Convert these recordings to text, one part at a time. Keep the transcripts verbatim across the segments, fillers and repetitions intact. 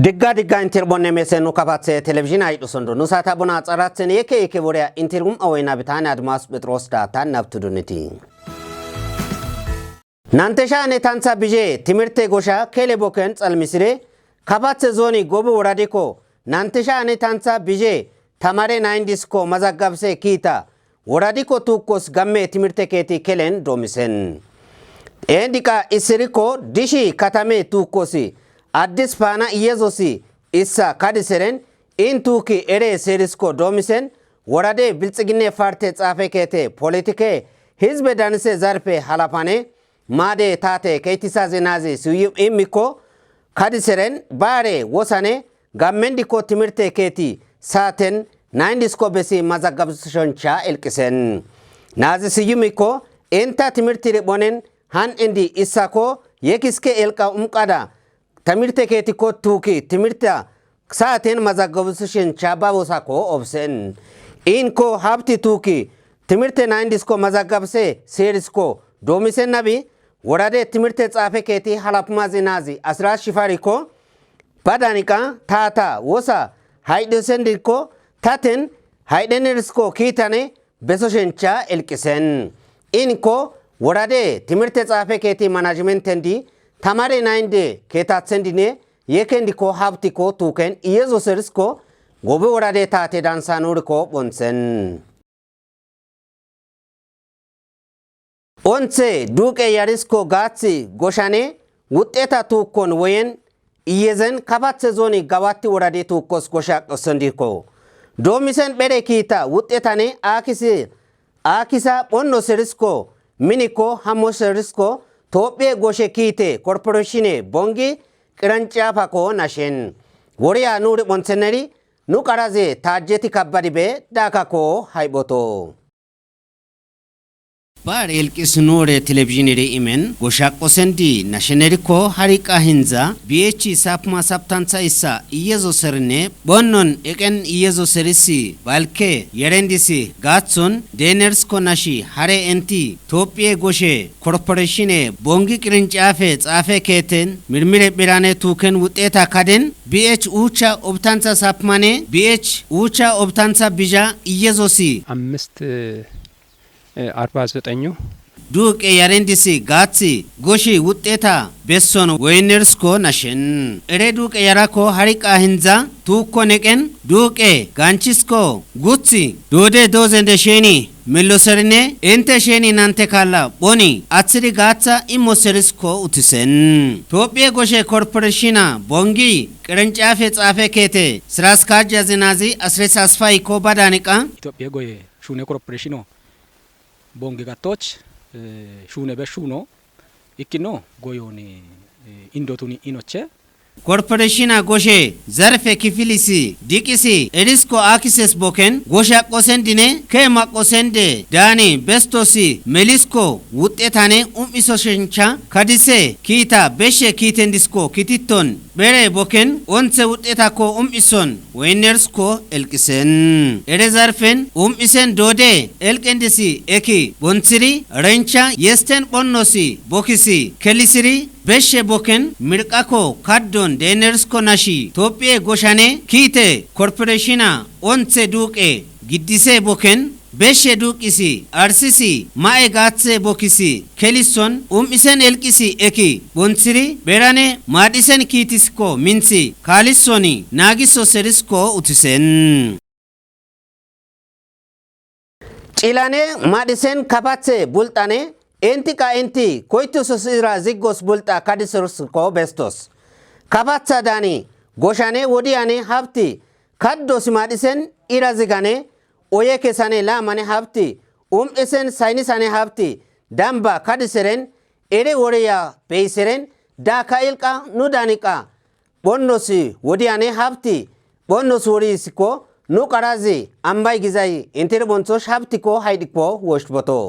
Digga digga intir bonne mesen nu kapatse televizhin aydhusondo. Nu sata bona xaratzen yeke yeke boreya intir gum awena bitane Admas Petros datan nabtuduniti. Nantesha ne tantha bije timirte gosha kele boken xalmisire kapatse zoni gobu woradiko. Nantesha ne tantha bije tamare nayin disko mazagabse kiita. Woradiko tuukkos gamme timirte keeti kelen doomisen. Endiqa isiriko dishi katame tuukkosi. Addis paana iyezosi issa kadiseren in tuuki ere seerisko doomisen. Worade bilxiginne parte xaafe keete politike hizbe danise zarfe halafane maade taate keytisa zenazi siyum immikko kadiseren baare wosane gammendikko timirte keeti saaten nayin disko besi mazagabsishoncha elqisen. Nazi siyumikko inta timirtiri bonen han indi issako yekiske elqa umqada timirte keetikko tuuki timirta saaten mazagabsishoncha babosako obsen. Inko habti tuuki timirte nayin disko mazagabse seerisko doomisen nabi worade timirte xaafe keeti halafmazi nazi asira shifarikko badaniqa taata wosa haydhesendikko taten haydhenerisko kiitane besoshencha elqisen. Inko worade timirte xaafe keeti manajmentendi tamare nayinde keetatsendine yekendikko habtikko tuuken iyezoserisko gobe worade taate dansanurikko bonsen. Onthe duuqe yarisko gaathi goshane wuxxeta tuukkon woyen iyezen kapathe zooni gawatti worade tuukkos gosha qossondikko. Doomisen phere kiita wuxxetane aakisi aakisa phonno serisko minikko hammo serisko Toophiye goshe kiite korporeshine bongi qirancafakko nashen. Woriya nuuri phontheneri nu qaraze taajjeti kabbadi be daakakko hayphoto. Baar elqis nuure televizhiniri imen goshaqosendi nashenerikko hariqa hinza biyechi sapma saptantha issa iyezo serinne phonnon eqen iyezo serisi balke yerendisi gaathon deenerisko nashi hare enti Toophiye goshe korporeshine bongi qirincafe xaafe keeten mirmire phirane tuuken wuxxeta kaden biyechi uucha obtantha sapmane biyechi uucha obtantha bizha iyezosi. አምስት አርባ ዘጠኙ duuqe yarendisi gaathi goshi wuxxeta besson woynerisko nashen. Ere duuqe yarakko hariqa hinza tuukko neqen duuqe ganchisko guthi doode doozende sheni melloserinne inte sheni nante kaalla phoni aththidi gaaththa immo serisko uttisen. Toophiye goshe korporeshina bongi qirincafe xaafe keete sira askajja zinazi Asres Asfayikko badaniqa. Itophiye goye shuune korporeshino bongi gattoch shuune be shuuno ikkino goyoni indotuni inoche. Korporeshina goshe zarfe kifilisi diqisi erisko akises boken gosha qosendine ke maqosende daani bestosi melisko wuxxetane um'iso shencha kadise kiita beshe kiitendisko kititton phere boken onthe wuxxetakko um'ison woynnersko elqisen. Ere zarfen um'isen doode elqendisi eki bonthiri rencha yesten phonnosi bokkisi kelisiri beshe bokken mirqakko kaddon deenerisko nashi Toophiye goshane kiite korporeshina onthe duuqe giddise bokken beshe duuqisi arsisi ma'e gaaththe bokkisi kelison um'isen elqisi eki bonthiri pherane maadhisen kiitisko minthi kaalisoni naagiso serisko uttisen. Cilane maadhisen kapathe bulxane inti qa inti koytusos ira ziggos bulxa kadisorsko bestos. Kapatha daani goshane wodiyane habti kaddos maadhisen ira zigane oye kesane laamane habti um'isen saynisane habti damba kadiseren ere woreya beyseren daaka ilqa nu daaniqa phonnos wodiyane habti phonnos woriyisikko nu qarazi ambay gizay intir bonthosh habtikko haydhikko woshboto.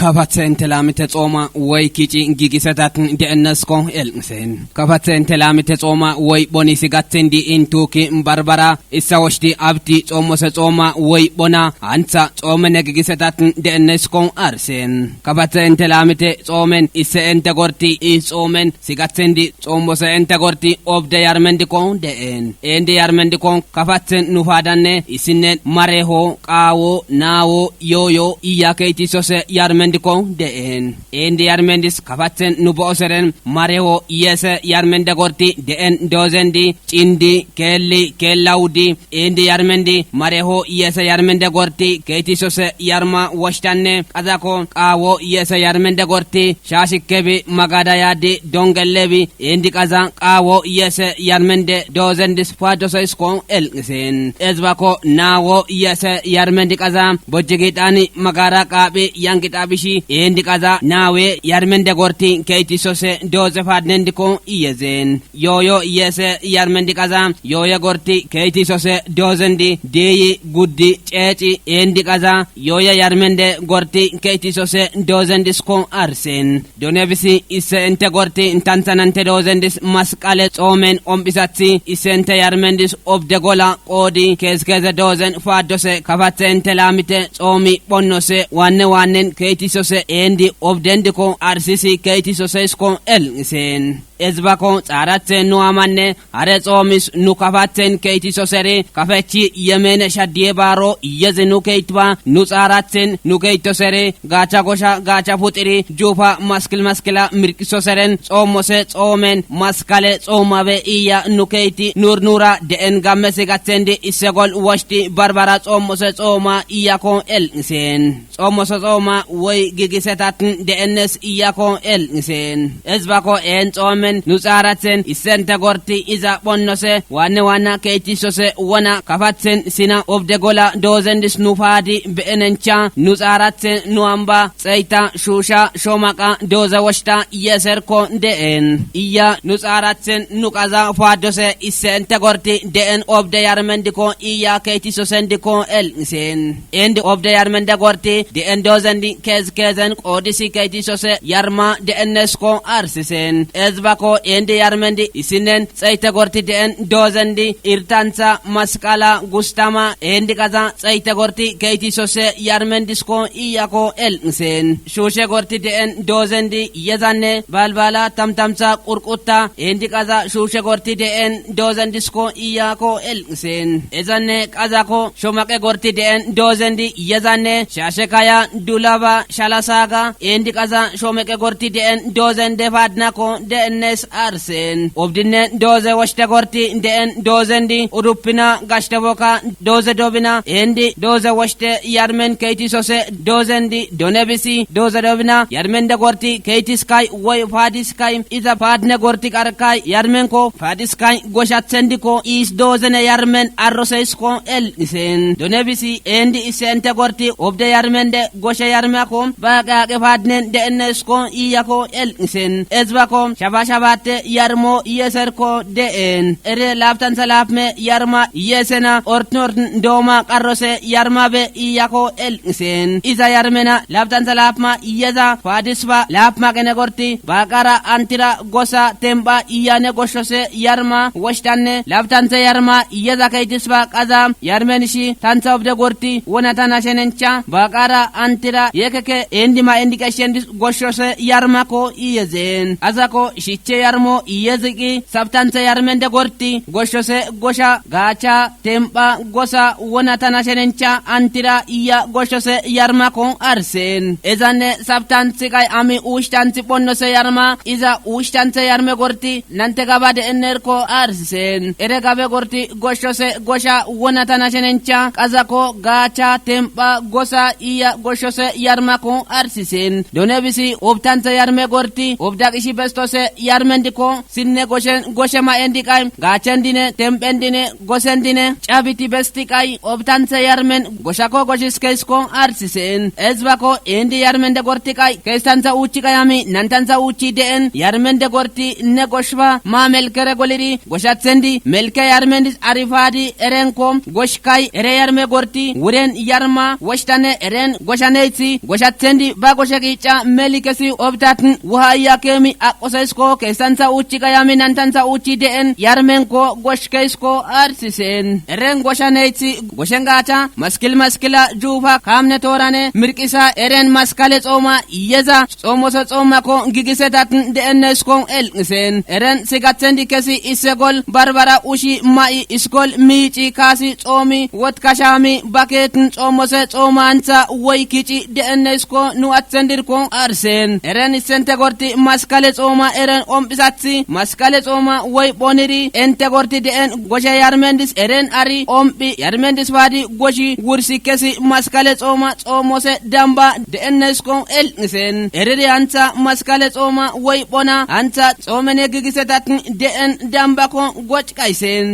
Kafatsente lamite tsoma woy kici gigisetat de'ennesko el'sen. Kafatsente lamite tsoma woy bonisi gatten di intuki barbara issa woshti abti tsomose tsoma woy bona antsa tsomene gigisetat de'ennesko arsen. Kafatsente lamite tsomen isse ente gorti is tsomen sigatten di tsomose ente gorti obde yarmendikon de'en. Ende yarmendikon kafatten nufadanne isinnen mareho qawo nawo yoyo iya keiti sose yarmendikon de'en. Ende yarmendis kafatten nubo oseren mareho yese yarmende gorti de'en dozendi cindi kelli kellawdi. Ende yarmendi mareho yese yarmende gorti keiti sose yarma washtanne qazako qawo yese yarmende gorti shashikebi magada yadi dongelebi. Indi qaza qawo yese yarmende dozendis fadosaiskon el'sen. Ezbako nawo yese yarmendi qaza bojjigi dani magara qabi yangi tabishi. Indi qaza nawe yarmende gorti keiti sose doze fadnendikon iyezen. Yoyo yese yarmendi qaza yoye gorti keiti sose dozendi deyi guddi ceci. Indi qaza yoye yarmende gorti keiti sose dozendiskon arsen. Donebisi isse ente gorti intansanante dozendis masqale tsomen ombisatsi isse ente yarmendis obde gola qodi kezkeze dozen fadose kafatse ente lamite tsomi bonnose wanne wannen keiti sose endi obdendiko arsisi keiti soseiskon el'sen. Ezbako xaaratse nu amanne hare tsoomis nu kafatten keiti soseri kafechi yemene shaddiye baro yezi nu keitba nu xaaratten nu keitoseri gacha gosha gacha putiri jufa maskil maskila mirqi soseren tsoomose tsoomen maskale tsoomabe iya nu keiti nur nura de'en gamme sigatsendi issegol woshti barbara tsoomose tsooma iyakon el'sen. Xomoso xooma woy gigisetat de'ennes iyakon el'sen. Ezbako en xoomen nu xaaratzen issente gorti iza bonnose wanne wanna keiti sose wona kafatzen sina obde gola dozendis nu fadi be'enencha nu xaaratzen nu amba tseyta shusha shomaqa doze woshta yeserko de'en. Iya nu xaaratzen nu qaza fadose issente gorti de'en obde yarmendiko iya keiti sosendiko el'sen. Indi obde yarmende gorti de'en dozendi kez kezen qodisi keiti sose yarma de'ennesko arsisen. Ezbako indi yarmendi isinen tseyte gorti de'en dozendi irtantsa masqala gustama indi qaza tseyte gorti keiti sose yarmendisko iyako el'sen. Shushe gorti de'en dozendi yezanne balbala tamtamsa qurqutta indi qaza shushe gorti de'en dozendisko iyako el'sen. Ezanne qazako shomaqe gorti de'en dozendi yezanne shashe kaya dulaba shalasaga indi qaza shomaqe gorti de'en dozende fadnako de'ennes arsen. Obdinne doze woshte gorti de'en dozendi uduppina gashte boka doze dobina indi doze woshte yarmen keiti sose dozendi donebisi doze dobina yarmende gorti keitiskay woy fadiskay iza fadne gorti qarkay yarmenko fadiskay goshatsendiko is dozene yarmen arroseisko el'isen. Donebisi indi isente gorti obde yarmende goshe yarmako baqaqe fadnen de'ennesko iyako el'isen. Ezbako shafa shafatte yarmo yeserko de'en. Ere laftantsa lafme yarma yesena ortn ortn dooma qarrose yarma be iyako el'isen. Iza yarmena laftantsa lafma yeza fadisfa lafma gene gorti baqara antira gosa temba iyane goshose yarma woshtanne laftantsa yarma yeza keitisfa qaza yarmenishi tantsa obde gorti wona tana shenencha baqara antira yekeke endima endike shendis goshose yarmako iyezen. Azako shiche yarmo iyeziki sabtantsa yarmende gorti goshose gosha gacha temba gosa wona tana shenencha antira iya goshose yarmakon arsen. Ezanne sabtanthi kay ami ushtanthi bonnose yarma iza ushtanthi yarme gorti nante gaba de'ennerko arsisen. Ere gabe gorti goshose gosha wona tana shenencha qazako gacha temba gosa iya goshose yarmakon arsisen. Donebisi obtantha yarme gorti obdaqishi bestose yarmendiko sinne goshen goshe ma'endiqay gaachendine temphendine gosendine cabiti bestiqay obtanthe yarmen goshako goshis keysko arsisen ezbako indi yarmende gortiqay kestantha uuchi qayami nantantha uuchi de'en yarmende gorti ne goshba ma melkere goliri goshathendi melke yarmendis arifadi erenko goshkay ere yarme gorti wuren yarma woshtane eren goshaneythi goshathendi ba goshe qiica meli kesi obtatin wuha ayakemi aqoseysko kestantha uuchi qayami nantantha uuchi de'en yarmenko goshkeysko arsisen eren goshaneythi goshen gaacha maskil maskila juufa kaamne toorane mirqisa eren maskale xooma yeza xoomose xoomako gigisetatin de'enneyskon elqisen eren sigathendi kesi isse gol barbara ushi ma'i iskol miici kaasi xoomi wotkashami baketin xoomose xoomantha woy kici de'enneysko nu athendirkon arsen eren issente gorti maskale xooma eren omphisathi maskale xooma woy phoniri ente gorti de'en goshe yarmendis eren ari omphi yarmendis baadi goshi wursi kesi maskale xooma xoomose damba de'enneyskon elqisen eriri antha maskale xooma woy phona antha xoomene gigisetatin de'en dambakon goc qaysen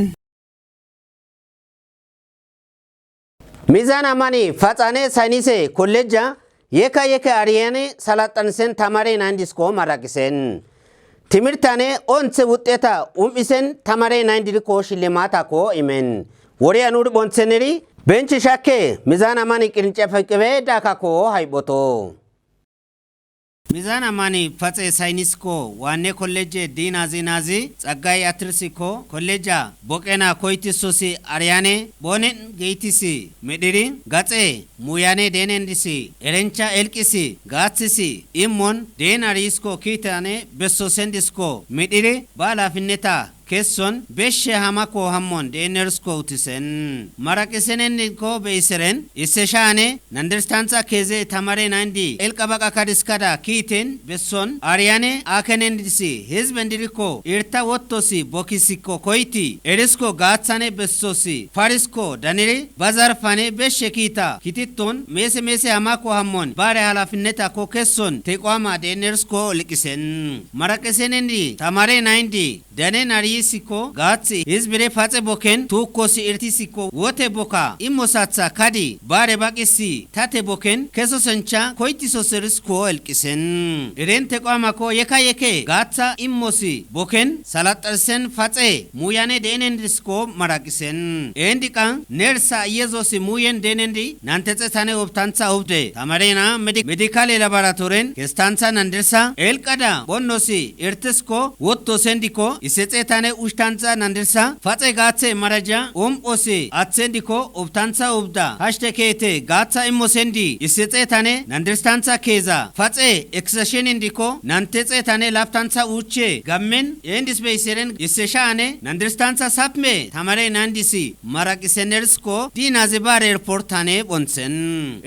Mizan Amani faxane saynise kolejja yeka yeke ariyane salaxanisen tamare nayndisko maraqisen. Timirtane onthe wuxxeta um'isen tamare nayndirko shillimatako imen. Woriya nur bontheneri benchi shakke Mizan Amani qirncefe qibe dakako hayboto. Mizan Amani faxe saynisko waanne kolejje diinazi naazi Xaggay Atirsikko kolejja boqena koytisosi ariyane boonen geytisi midhiri gaxe muyane deenendisi erencha elqisi gaaththisi immon deenarisko kiitane bessosendisko midhiri ba lafinneta kesson beshshe hamako hammon deenersko utisen. Maraqiseneniko beyiseren isse shaane nandirstantha keeze tamare nayndi elqabaqa kadiskada kiiten besson ariyane akenendisi hizben dirikko irta wottosi bokisikko koyti erisko gaaththane bessosi farisko daniri ba zarfane beshshe kiita kititton meese meese hamako hammon bare halafinnetako kesson teqoama deenersko liqisen. Maraqisenendi tamare nayndi dane nariyisikko gaathi hizbire faxe boken tuukkosi irtisikko wote boka immosatha kadi bare baqisi tate boken kesosencha koytisoserisko elqisen. Irente qoamako yeka yeke gaatha immosi boken salaxarsen faxe muyane deenendisko maraqisen. Endiqan nersa yezosi muyen deenendi nantexetane obtantha obde tamarena medikale labaratoren kestantha nandirsa elqada bonnosi irtisko wotto sendiko isexetane ushtantha nandirsa faxe gaathe maraja om'osi athsendiko obtantha obda hashte keete gaatha immo sendi isexetane nandirstantha keeza faxe eksashenindiko nantexetane laptantha uuche gammen endis beyseren isseshaane nandirstantha sapme tamare nandisi maraqisenersko diinazi bare reportane bonthen.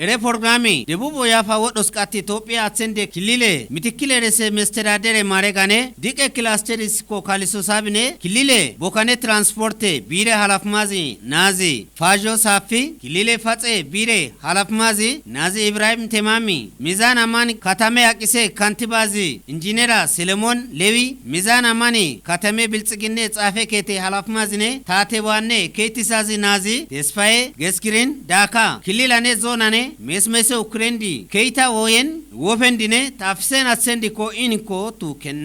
Ere programi debubo yafa wodhos qatti Tophiya athende kilile mitikile rese mestedadere maregane diqe kilasteri sikko kaliso sabine kilile bokane transporte biire halafmazi naazi fazho safi kilile faxe biire halafmazi naazi Ibrahim Temami mizan amani katame aqise kantibazi injinera Selemon Lewi mizan amani katame bilxiginne xaafe keete halafmazine taate waanne keytisazi naazi Tesfaye geskirin daaka kililane zoonane mesmese ukrendi keyta wooyen wofendine tafisen athsendiko inko tuuken.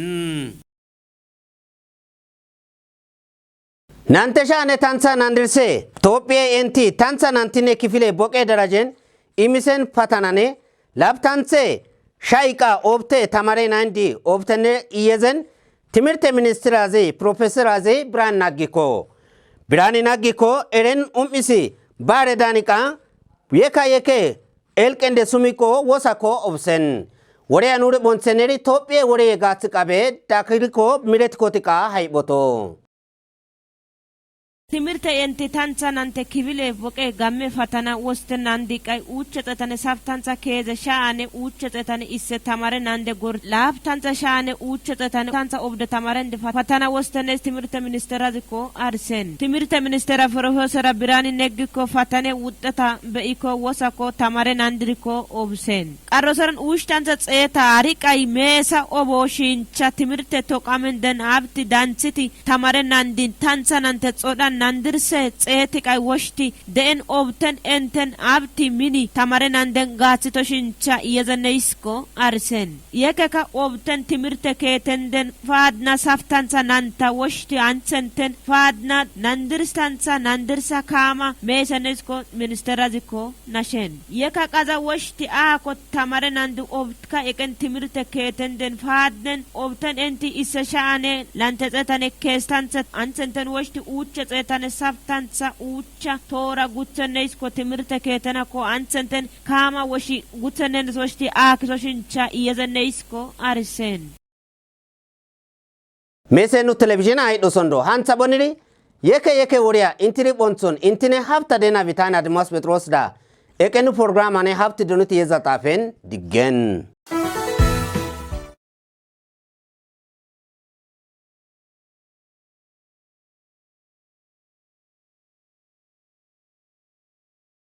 Nantesha ne tantha nandirse Tophiye enti tantha nantine kifile boqe darajen imisen patanane laptanthe shayqa obte tamare nayndi obtene iyezen timirte ministirazi profesorazi biran naggikko. Birani naggikko eren um'isi bare daniqa yeka yeke elqende sumikko wosakko obsen. Woreya nure bontheneri Tophiye woreye gaath qabe dakirikko miretikkotiqa hayphoto. Timirte enti tantha nante kibile boqe gamme fatana woste nandi qay uucha xetane saftantha keeze sha'ane uucha xetane isse tamare nande gor laaftantha sha'ane uucha xetane tantha obde tamare ndi fatana wostenes timirte ministerazikko arsen. Timirte ministera profesora Birani Neggikko fatane wuxxeta be'ikko wosakko tamare nandirikko obsen. Qarrosoran uush tantha xeeta ariqay meesa obo shincha timirte toqamen den abti danthiti tamare nandin tantha nante xoda nandirse xeeti qay woshti de'en obten enten abti mini tamare nanden gaathito shincha iyezene isko arsen. Yekeka obten timirte keetenden faadna saftantha nanta woshti anthenten faadna nandirstantha nandirsa kaama meesenesko ministerazikko nashen. Yeka qaza woshti aako tamare nandi obtka eqen timirte keetenden faadnen obten enti isse sha'ane lante xetane keestantha anthenten woshti uucha xeetane saftantha uucha toora gutheneisko timirte keetenakko anthenten kaama woshi guthenendes woshti aakiso shincha iyezene isko arisen. Mesenu televizhin ay dhosondo hantha boniri yeke yeke woriya intiri bonthon intine hafta dena vitana dimas petros da eqenu programane hafti donuti yeza xafen diggen.